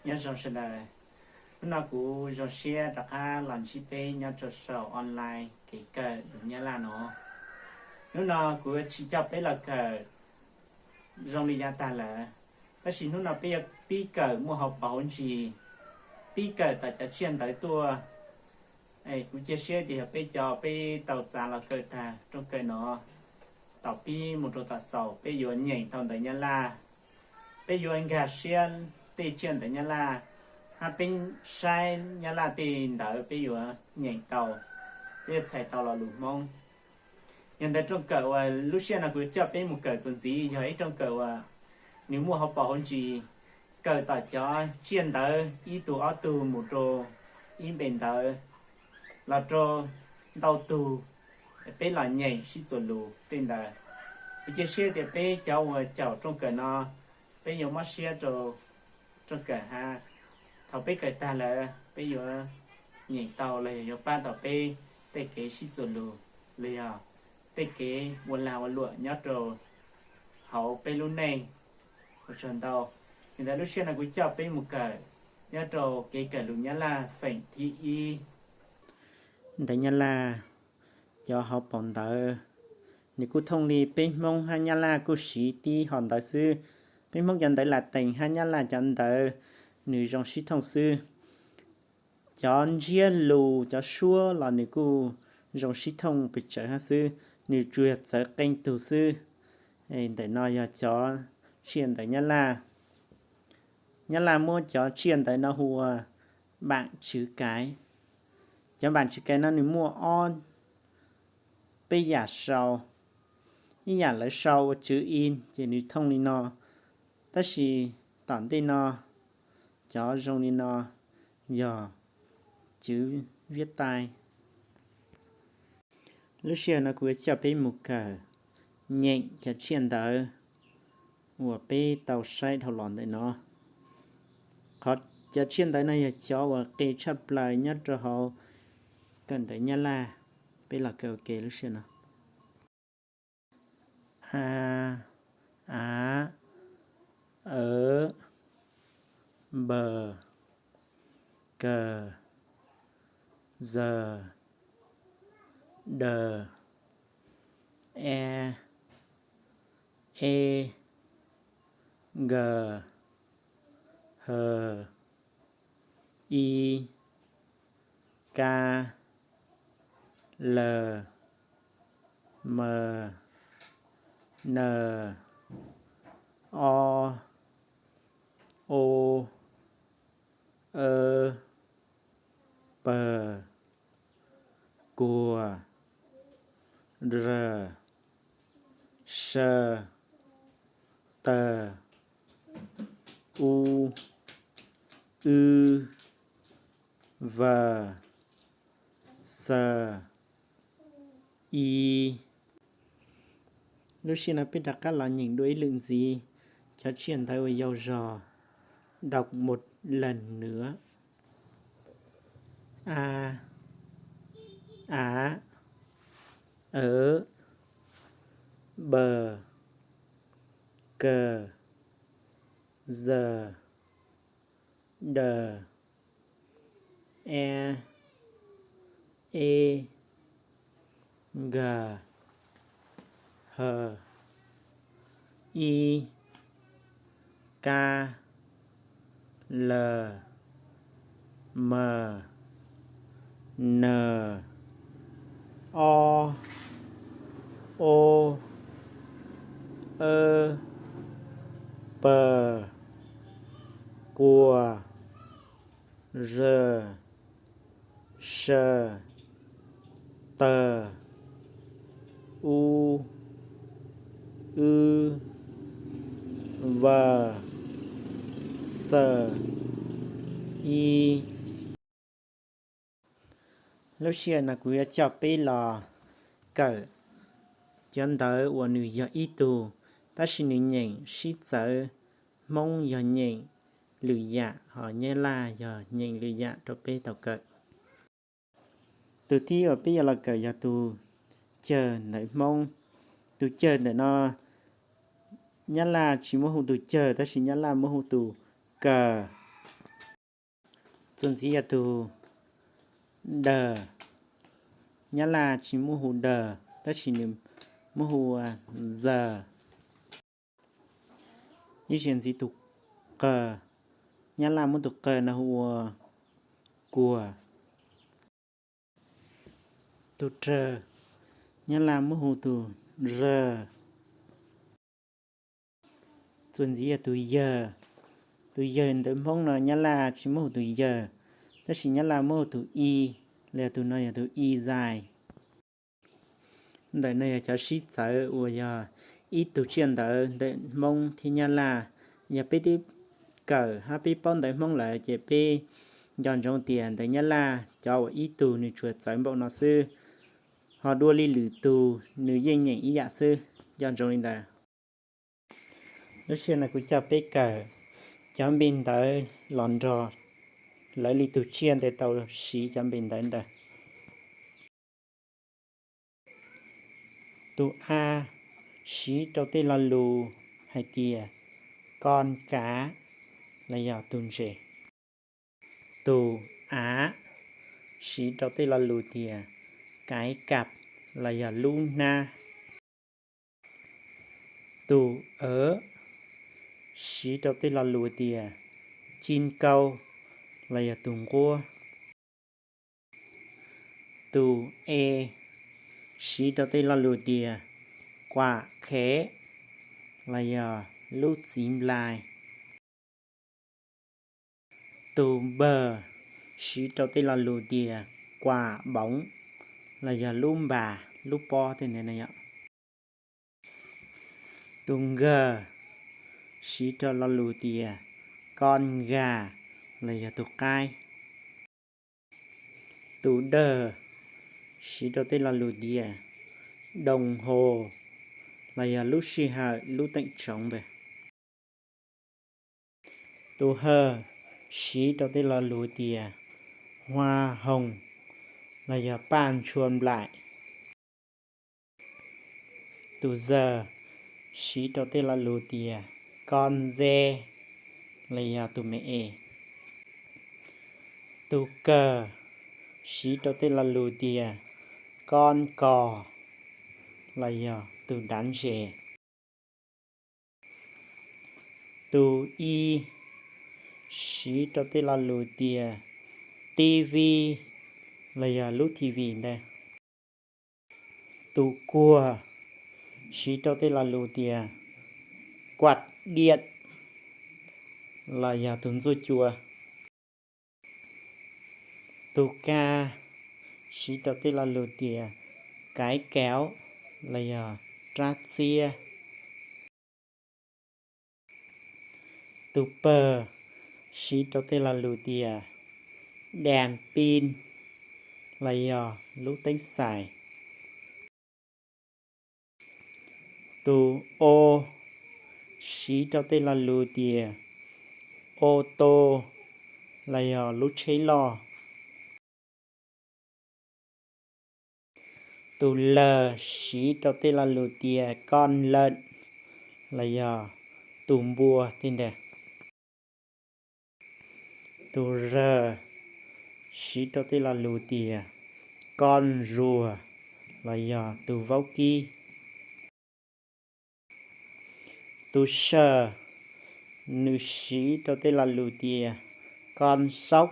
Nyob zoo sawv daws, hnub no kuv zoo siab rov qab los ntsib peb nyob rau saum online kev kawm lus Nyab Laj no. Hnub no kuv tsis coj peb los kawm zoo li yav tag lawm, tab sis hnub no peb yuav pib kawm muaj hauv paus hauv ntsis, pib kawm tom cov tsiaj ntawv tuaj. Kuv cia siab tias yog peb cov peb tau txav los kawm tag rooj kawm no, tom pib mus rau tom xaus peb yuav nyeem tau ntawv Nyab Laj, peb yuav nkag siab tej tsiaj ntawv Nyab Laj, hab peb saib Nyab Laj tej ntawv peb yuav nyeem tau, peb yuav txhais tau lo lus Hmoob. Yog ntawv rooj kawm uas lub sij hawm no kuv yuav coj peb mus kawm txuas ntxiv yog ib rooj kawm uas nws muaj hauv paus hauv ntsis, kawm tom cov tsiaj ntawv ib tug ob tug mus rau ib npe ntawv los rau ntau tug, peb los nyeem sib txuas lus tej ntawd. Kuv cia siab tias peb cov uas caum rooj kawm no, peb yuav mob siab rau rooj kawm hab thaum peb kawm tag lawm peb yuav nyeem tau los yog yuav pab tau peb tej kev sib txuas lus los yog tej kev ua lag ua luam nyob rau hauv peb lub neej. Ua tsaug ntau. Yog ntawd lub sij hawm no kuv coj peb mus kawm nyob rau kev kawm lus Nyab Laj feem thib ib. Ntawv Nyab Laj cov hauv paus ntawv nws kuj thooj li peb Hmoob hab Nyab Laj kuj siv tib hom ntawv xwb. Peb Hmoob cov ntawv Latees hab Nyab Laj cov ntawv nws zoo sib thooj xwb. Cov ntsiab lus cov suab los nws kuj zoo sib thooj pes tsawg hab xwb, nws tsuas yog txawv qee tug xwb. Ntawm no yog cov tsiaj ntawv Nyab Laj. Nyab Laj muab cov tsiaj ntawv no hu ua npaam tswv kaiv. Cov npaam tswv kaiv no nws muaj ob peb yam sau. Ib yam lawv sau ua tswv in ces nws thooj li no, tab sis tom ntej no cov zoo li no yog tswv viab tais. Lub sij hawm no kuv yuav coj peb mus kawm nyeem cov tsiaj ntawv uas peb tau saib dhau los ntawm no. Qhov cov tsiaj ntawv no yog cov uas qis tshaj plaws nyob rau hauv kawm ntawv Nyab Laj. Peb los kawm ua ke lub sij hawm no. A, a, e, b, k, z, d, e, e, g, h, i, k, l, m, n, o, o, e, p, kua, r, s, t, u, w, v, x, i. Lub sij hawm no peb rov qab los nyeem dua ib lwm ntxiv cov tsiaj ntawv uas yau zog. Đọc một lần nữa. A, a, e, b, k, z, d, e, e, g, h, i, k, l, m, n, o, o, e, p, kua, r, s, t, u, w, v, x, i. Lub sij hawm no kuv yuav coj peb los kawm cov ntawv uas nws yog ib tug, tab sis nws nyeem sib txawv, Hmoob yog nyeem lwm yam, ho Nyab Laj yog nyeem lwm yam rau peb tau kawm. Tus thib uas peb yuav los kawm yog tus cawg ntawv Hmoob. Tus cawg ntawm no Nyab Laj tsis muab hu tus cawg, tab sis Nyab Laj muab hu tus kawg. Txuas ntxiv yog tus đờ. Nyab Laj tsis muab hu đờ, tab sis nws muab hu ua giờ. Ib zaug ntxiv tus qờ, Nyab Laj muab tus qờ no hu ua của. Tus rờ, Nyab Laj muab hu tus rờ. Txuas ntxiv yog tus yawg. Tus yawg ntawv Hmoob no Nyab Laj tsis muab hu tus yawg, tab sis Nyab Laj muab hu tus y, los yog tus no yog tus y dài. Ntawm no yog cov sib txawv uas yog ib tug tsiaj ntawv ntawm Hmoob thiab Nyab Laj. Yog peb twb kawm hab peb paub ntawv Hmoob lawm ces peb nco ntsoov tias ntawv Nyab Laj cov uas ib tug nws tsuas txawv npaum no xwb, ho dua li lwm tus nws yeej nyeem ib yam xwb. Nco ntsoov li ntawd. Lub sij hawm no kuv coj peb kawm cov npe ntawv los nrog lawv li tus tsiaj ntawd tau siv cov npe ntawv ntawd. Tus a siv rau tej lo lus hais tias con cá los yog tus ntses. Tus av siv rau tej lo lus tias cái cặp los yog lub hnab. Tus ë siv rau tej lo lus tias chim nkauj los yog tus nquab. Tus e siv rau tej lo lus tias quạ khế los yog lub txiv nplai. Tus b siv rau tej lo lus tias quạ bóng los yog lub npas lub pob tej ntawd no yom. Tus g siv rau lo lus tias con gà los yog tus qaib. Tus d siv rau tej lo lus tias đồng hồ los yog lub sij hawm lub teem tsoov ntawd. Tus h siv rau tej lo lus tias hoa hồng los yog paj ntshua nplaim. Tus z siv rau tej lo lus tias con dê los yog tus me es. Tus k siv rau tej lo lus tias con cò los yog tus dav ntses. Tus i siv rau tej lo lus tias TV los yog lub TV ntawd. Tus kuag siv rau tej lo lus tias quạt điện los yog tus ntxuaj cua. Tus ka siv rau tej lo lus tias cái kéo los yog rab txiab. Tus p siv rau tej lo lus tias đèn pin los yog lub teeb xais. Tus o siv rau tej lo lus tias ô tô los yog lub tsheb loj. Tus l siv rau tej lo lus tias con lợn los yog tus npua tej ntawd. Tus r siv rau tej lo lus tias con rùa los yog tus vaub kib. Tus s nws siv rau tej lo lus tias con sóc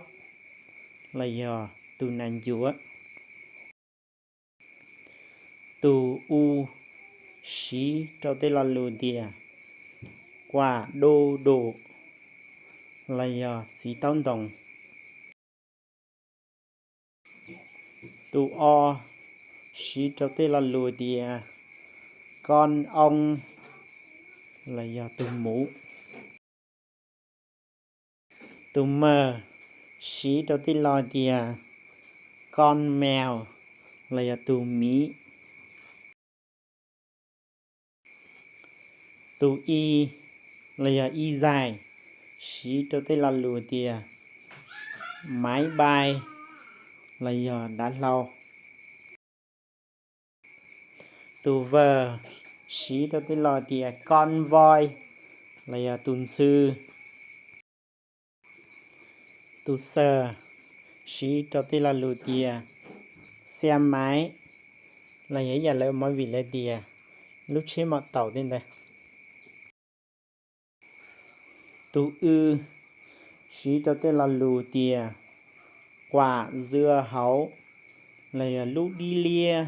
los yog tus nas ncuav. Tus u siv rau tej lo lus tias quà đu đủ los yog txiv taub ntoo. Tus o siv rau tej lo lus tias con ong los yog tus muv. Tus m siv rau tej lo tias con mèo los yog tus miv. Tus i los yog i zais siv rau tej lo lus tias máy bay los yog dav hlau. Tus v siv rau tej lo tias con voi los yog tus ntxhw. Tus s Siv rau tej lo lus tias xe máy, los yog ib yam lawv movie lawv tias lub tsheb mom taus tej ntawd. Tus w, siv rau tej lo lus tias quà dưa hấu, los yog lub dib liab,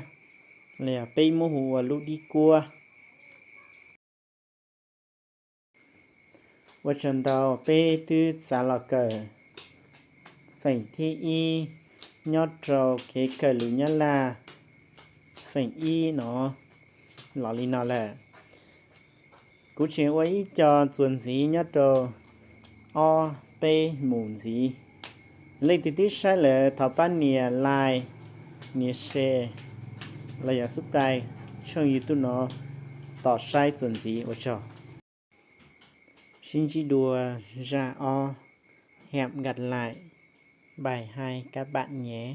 los yog peb muab hu ua lub dib kuab. Ua tsaug ntau, peb twb txav los kawm feem thib ib nyob rau kev kawm lus Nyab Laj feem ib no los li no lawm. Kuv tseem ua ib co txuas ntxiv nyob rau ob peb mus ntxiv. Leej twg twb saib lawm thov pab nias like, nias share, los yog subscribe tshooj YouTube no tos saib txuas ntxiv, ua tsaug. Sib ntsib dua zaj ob, hẹn gặp lại bài hai các bạn nhé.